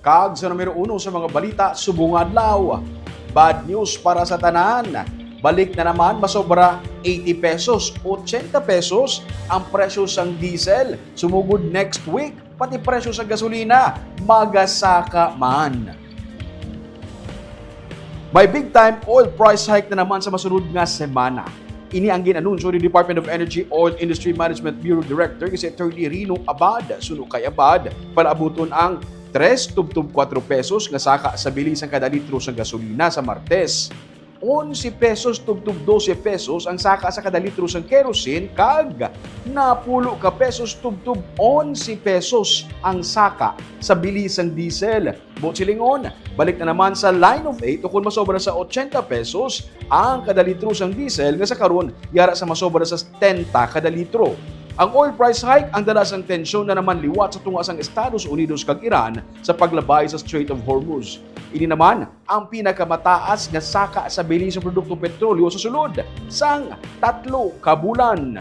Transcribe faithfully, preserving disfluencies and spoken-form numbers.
Kag sa numero uno sa mga balita subong adlaw, bad news para sa tanan. Balik na naman masobra eighty pesos, ochenta pesos ang presyo sang diesel. Sumugod next week, pati presyo sa gasolina magasaka man. May big time oil price hike na naman sa masunod nga semana. Ini ang gin-anunsyo ni Department of Energy Oil Industry Management Bureau Director nga si Attorney Rino Abad. Suno kay Abad, palaabuton ang tres tubtob kuwatro pesos nga saka sa bili sang kada litro sang gasolina sa Martes. Onse pesos tubtob dose pesos ang saka sa kada litro sang kerosene kag napulo ka pesos tubtob onse pesos ang saka sa bili sang diesel. Buot silingon, balik na naman sa line of eight ukon masobra sa ochenta pesos ang kada litro sang diesel nga sa karon yara sa masobra sa setenta kada litro. Ang oil price hike ang dala sang tensyon na naman liwat sa tunga sang Estados Unidos kag Iran sa paglabay sa Strait of Hormuz. Ini naman ang pinakamataas nga saka sa bili sa produkto petrolyo sa sulod sang tatlo ka bulan.